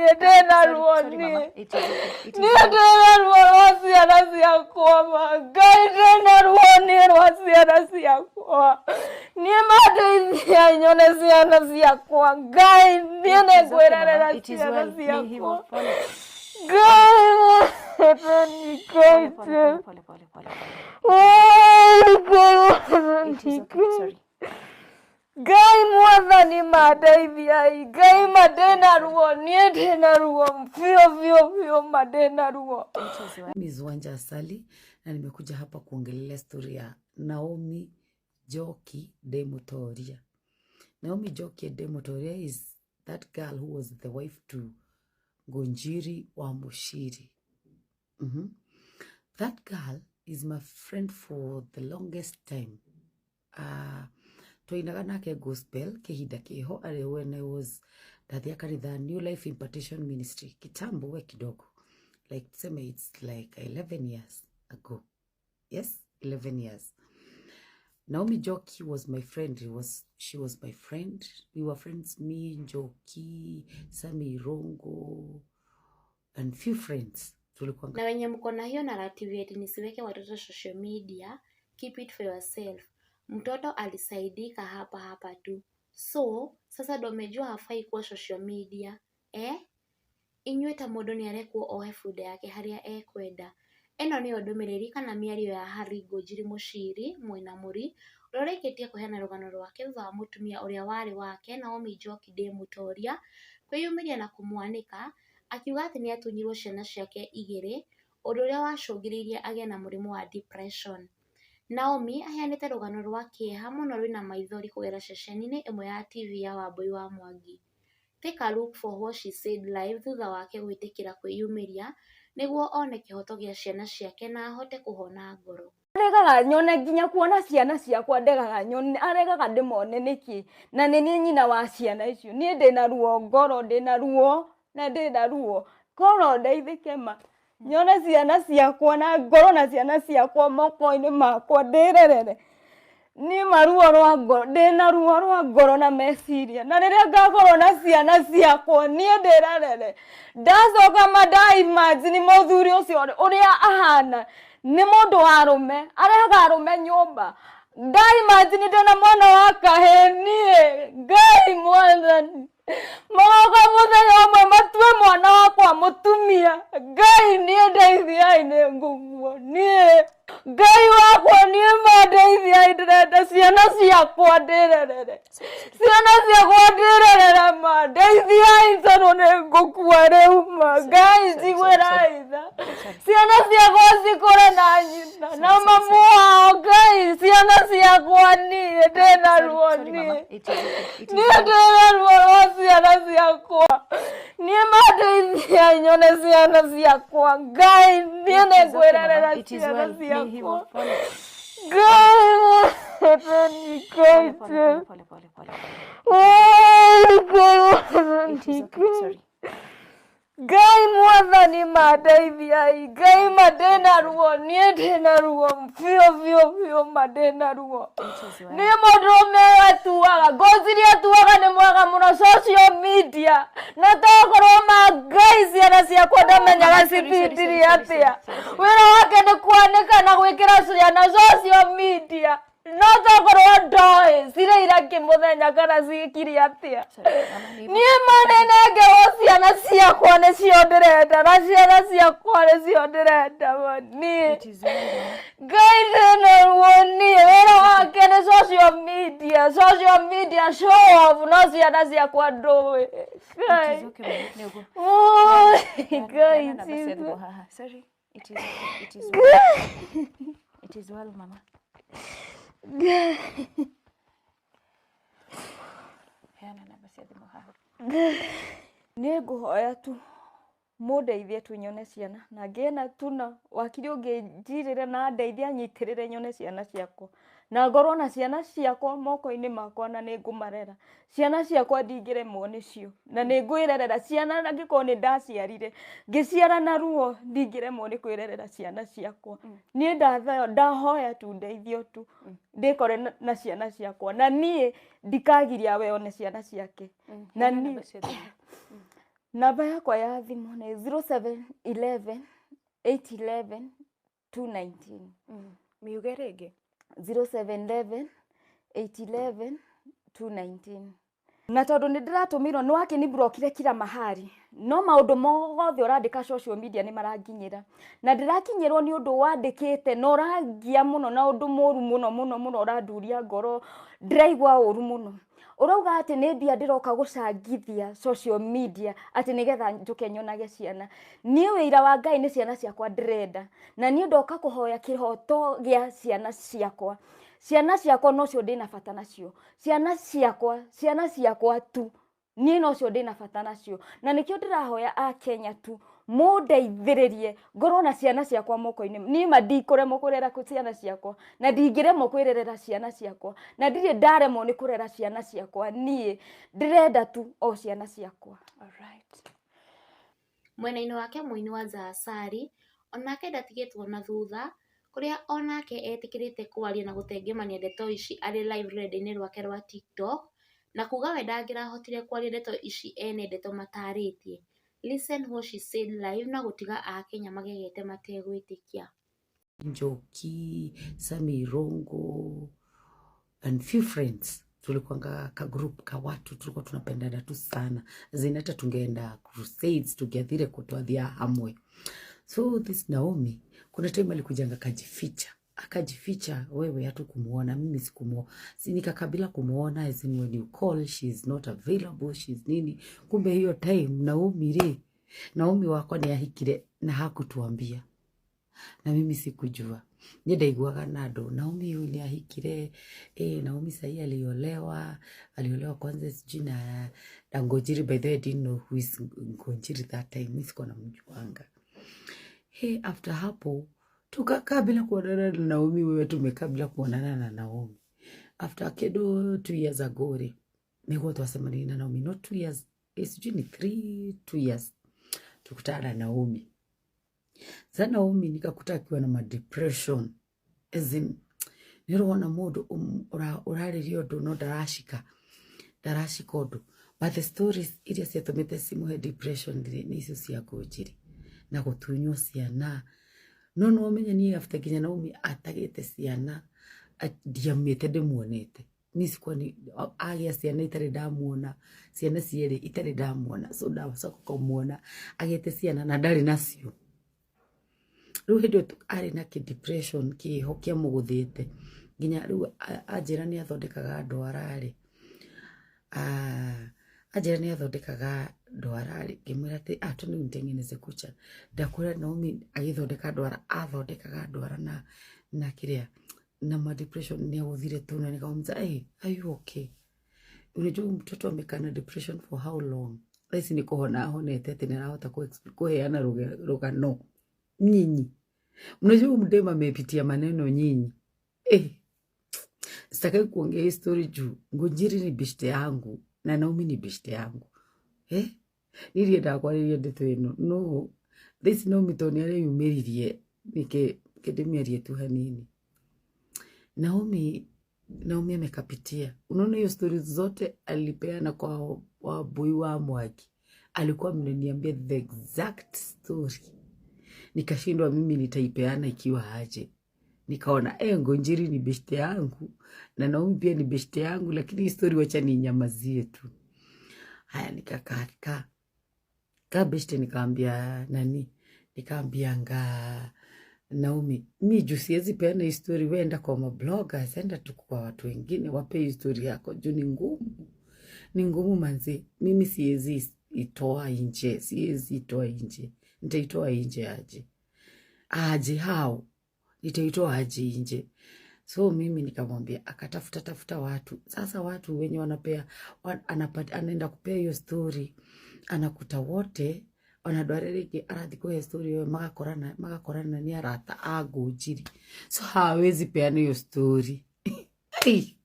Niĩ ndĩna ruo niĩ. Niĩ ndĩna ruo rwa ciana ciakwa ma. Ngai ndĩna ruo niĩ rwa ciana ciakwa. Niĩ mandeithia nyone ciana ciakwa. Ngai niĩ nĩ ngwĩrerera ciana ciakwa. Ngai mwathani Ngai. Ngai mwathani Ngai. Ngai mwathani mandeithiai. Ngai ma ndĩna ruo, niĩ ndĩna ruo biũ biũ biũ, ma ndĩna ruo. Miss Wanja Asali na nimekuja hapa kuongelelea story ya Naomi Njoki de Mutoria. Naomi Njoki de Mutoria is that girl who was the wife to Ngunjiri wa Mushiri. That girl is my friend for the longest time. Twainaga nake gospel kihinda kiho arĩ when I was ndathia kanitha New Life Impartation Ministry kitambo we kidogo, like tuseme it's like 11 years ago. Yes, 11 years. Naomi Njoki was my friend. She was my friend. We were friends, me, Njoki, Sami Rongo and few friends. Tulikuwa Na wenye mko na hiyo narrative eti nisiweke watoto social media, keep it for yourself. Mtoto alisaidika hapa hapa tu, so sasa ndo umejua hafai kuwa social media, eh? Inyuĩ ta mũndũ nĩ arekwo ohe bunda yake harĩa ekwenda. Ĩno nĩyo ndũmĩrĩri kana mĩario ya Harry Ngũnjiri Mũciri Mwĩnamũri, ũrĩa ũrĩkĩtie kũheana rũgano rwake thutha wa mũtumia ũrĩa warĩ wake Naomi Njoki Ndĩ Mũtoria kwĩyumĩria na kũmwanĩka akiuga atĩ nĩ atunyirwo ciana ciake igĩrĩ, ũndũ ũrĩa wacũngĩrĩirie agĩe na mũrimũ wa depression. Naomi aheanĩte rũgano rwa kĩeha mũno rwĩna maithori kũgerera ceceni-inĩ ĩmwe ya TV ya Wambui wa Mwangi. Take a look for what she said live thutha wake gwĩtĩkĩra kwĩyumĩria nĩguo one kĩhoto gĩa ciana ciake na ahote kũhona ngoro. Aregaga nyone nginya kuona ciana ciakwa, ndegaga nyone, aregaga ndĩmone nĩkĩ? Na nĩ niĩ nyina wa ciana icio. Niĩ ndĩna ruo ngoro, ndĩna ruo na ndĩna ruo. Korwo ndeithĩke ma nyone ciana ciakwa na ngorwo na ciana ciakwa moko-inĩ makwa ndĩrerere. Niĩ ma ruo rwa ngoro, ndĩna ruo rwa ngoro na meciria. Na rĩrĩa ngakorwo na ciana ciakwa niĩ ndĩrerere, ndacoka ma nda imagine mũthuri ũcio ũrĩa ahana nĩ mũndũ wa arũme, arehaga arũme nyũmba. Nda imagine ndĩna mwana wa kahĩĩ niĩ, Ngai mwathani, magoka mũthenya ũmwe matue mwana wakwa mũtumia. Ngai niĩ ndeithiai, nĩ ngũguo niĩ. Ngai wakwa niĩ ma ndeithiai, ndĩrenda ciana ciakwa ndĩrerere, ciana ciakwa ndĩrerere ma ndeithiai, tondũ nĩ ngũkua rĩu ma. Ngai njiguĩrai tha, ciana ciakwa cikũre na nyina na mamu wao. Ngai, ciana ciakwa, niĩ ndĩna ruo niĩ, niĩ ndĩna ruo rwa ciana ciakwa. Niĩ mandeithia nyone ciana ciakwa. Ngai niĩ nĩ ngwĩrerera ciana ciakwa. Ngai mwathani Ngai. Ngai mwathani Ngai. Ngai mwathani mandeithiai. Ngai ma ndĩna ruo, niĩ ndĩna ruo biũ biũ biũ, ma ndĩna ruo. Nĩ mũndũrũme ũyũ atuaga ngũnjiri, atuaga nĩ mwega mũno social media, na tokorwo ma Ngai ciana ciakwa ndamenyaga cibindiri atĩa. Wĩra wake nĩ kwanĩka na gwĩkĩra ciana social media, no tokorwo ndoĩ cireira kĩmũthenya kana ciĩkire atĩa. Niĩ manenengerwo ciana ciakwa nĩcio ndĩrenda, na ciana ciakwa nĩcio ndĩrenda ma niĩ. Ngai ndĩna ruo niĩ. Wĩra wake nĩ social media, social media, show off, no ciana ciakwa ndũĩ. Ngai. Oi, Ngai Jesus. Sorry, it is okay. It is well. It is well, mama. Heana namba cia thimũ haha. Niĩ ngũhoya tu mũndeithie tu nyone ciana, na ngĩe na tu na wakiri ũngĩnjirĩra na andeithie anyitĩrĩre nyone ciana ciakwa, na ngorwo na ciana ciakwa moko-inĩ makwa, na nĩ ngũmarera ciana ciakwa, ndingĩremwo nĩcio na nĩ ngwĩrerera ciana. Angĩkorwo nĩ ndaciarire ngĩciara na ruo, ndingĩremwo nĩ kwĩrerera ciana ciakwa. Niĩ ndahoya tu ndeithio tu ndĩkore na ciana ciakwa, na niĩ ndikagiria we one ciana ciake na Heana niĩ namba cia thimũ. Namba yakwa ya thimũ nĩ 0711 811 219. Miuge rĩngĩ. 0711 811 219. Na tondũ nĩ ndĩratũmĩirwo nĩ wakĩniblokire kila mahali, no maũndũ mothe ũrandĩka social media nĩ maranginyĩra, na ndĩrakinyĩrwo nĩ ũndũ wandĩkĩte na ũrangia mũno na ũndũ mũru mũno mũno mũno, ũranduria ngoro, ndĩraigua ũru mũno. Ũrauga atĩ nĩ mbia ndĩroka gũcangithia social media atĩ nĩgetha njũke nyonage ciana. Niĩ wĩira wa Ngai nĩ ciana ciakwa ndĩrenda, na niĩ ndoka kũhoya kĩhoto gĩa ciana ciakwa. Ciana ciakwa nocio ndĩna bata nacio, ciana ciakwa, ciana ciakwa tu, niĩ nocio ndĩna bata nacio, na nĩkĩo ndĩrahoya a Kenya tu mũndeithĩrĩrie ngorwo na ciana ciakwa moko-inĩ. Niĩ ma ndikũremwo kũrera ciana ciakwa, na ndingĩremwo kwĩrerera ciana ciakwa, na ndirĩ ndaremwo nĩ kũrera ciana ciakwa. Niĩ ndĩrenda tu o ciana ciakwa. Alright. Mwena-inĩ wake mũini wa Zasari onake ndatigĩtwo na thutha, kũrĩa onake etĩkĩrĩte kwaria na gũtengemania ndeto ici arĩ live rũrenda-inĩ rwake rwa TikTok, na kuga we ndangĩrahotire kwaria ndeto ici ene ndeto matarĩtie. Listen what she said live na gũtiga akenya magegete mategwĩtĩkia. Njoki, Sami Rongo and few friends, tulikuanga ka group ka watu tulikuwa tunapendana tu sana zin, hata tungeenda crusades tugiathire kutwathia hamwe. So this Naomi kuna time alikujanga akajificha, akajificha, wewe hatukumuona, mimi sikumuona, si nikakabila kumuona, as in when you call she is not available, she's nini. Kumbe hiyo time Naomi ri, Naomi wakwa ni ahikire na hakutuambia na mimi sikujua. Ni ndaiguaga na andũ Naomi huyu ni ahikire, Naomi sahii aliolewa, aliolewa kwanza sijui na Ngonjiri. By the way, I didn't know who is Ngonjiri that time, mi sikuwa namjuanga. Hey, after hapo tukakaa bila kuonana na Naomi. Wewe, tumekaa bila kuonana na Naomi. After kedo 2 years ago ri niguo twacemanirie na Naomi, not 2 years, sijui ni 3, 2 years, tukutana na Naomi. Sa Naomi nikakuta akiwa na madepression, as in nĩũrona mũndũ ũrarĩria ũndũ no ndaracika, ndaracika ũndũ, but the stories iria ciatũmĩte cimũhe depression rĩ nĩ icio cia Ngũnjiri na gũtunywo ciana. No no ũmenye niĩ after nginya Naomi atagĩte ciana, ndiamĩte ndĩmuonete. Niĩ sikuwa ni agĩa ciana itarĩ ndamuona, ciana cierĩ itarĩ ndamuona, so ndacoka kũmuona agĩte ciana na ndarĩ nacio. Rĩu hĩndĩ ĩyo arĩ na kĩ depression kĩho kĩamũgũthĩte nginya rĩu anjĩra nĩ athondekaga ndwara rĩ, anjĩra nĩ athondekaga ndwara rĩ, ngĩmwĩra atĩ ah, twende nitengeneze kucha. Ndakwĩra Naomi agĩthondeka ndwara, athondekaga ndwara na kĩrĩa na ma depression nĩ agũthire tu, na nikamuuliza, "Hey, are you okay? Unajua huyu mtoto amekaa na depression for how long? Thaa ici nĩ kũhona ahonete atĩ nĩ arahota kũheana rũgano. Nyinyi mnajua huyu mdema amepitia maneno nyinyi." Sitakai kuongea hii story juu Ngunjiri ni beshte yangu na Naomi ni beshte yangu. Niĩ kwarĩria ndeto ĩno no this Naomi tondũ nĩ areyumĩririe nĩkĩ kĩndĩmĩarie tu hanini. Naomi amekapitia. Unaona hiyo stories zote alipeana kwa Wambui wa Mwangi, alikuwa mnaniambia the exact story, nikashindwa mimi nitaipeana ikiwa aje. Nikaona Ngonjiri ni beshte yangu na Naomi pia ni beshte yangu, lakini hii story wacha ninyamazie tu. Haya, nikakaa kaa kaa beshte, nikaambia nani, nikaambia nga Naomi, mi juu siwezi peana hii story, we enda kwa mabloggers, enda tu kwa watu wengine, wape hii story yako juu ni ngumu, ni ngumu manzi, mimi siwezi itoa nje, siwezi itoa nje. Nitaitoa nje aje? Aje hao nitaitoa aje nje? So mimi nikamwambia, akatafuta tafuta watu. Sasa watu wenye wanapea anaenda kupea hiyo story, anakuta wote ona andũ arĩa rĩngĩ arathiĩ kũhe story ĩyo magakorana nĩ arata a Ngũnjiri, so hawezi peana hiyo story. Ai.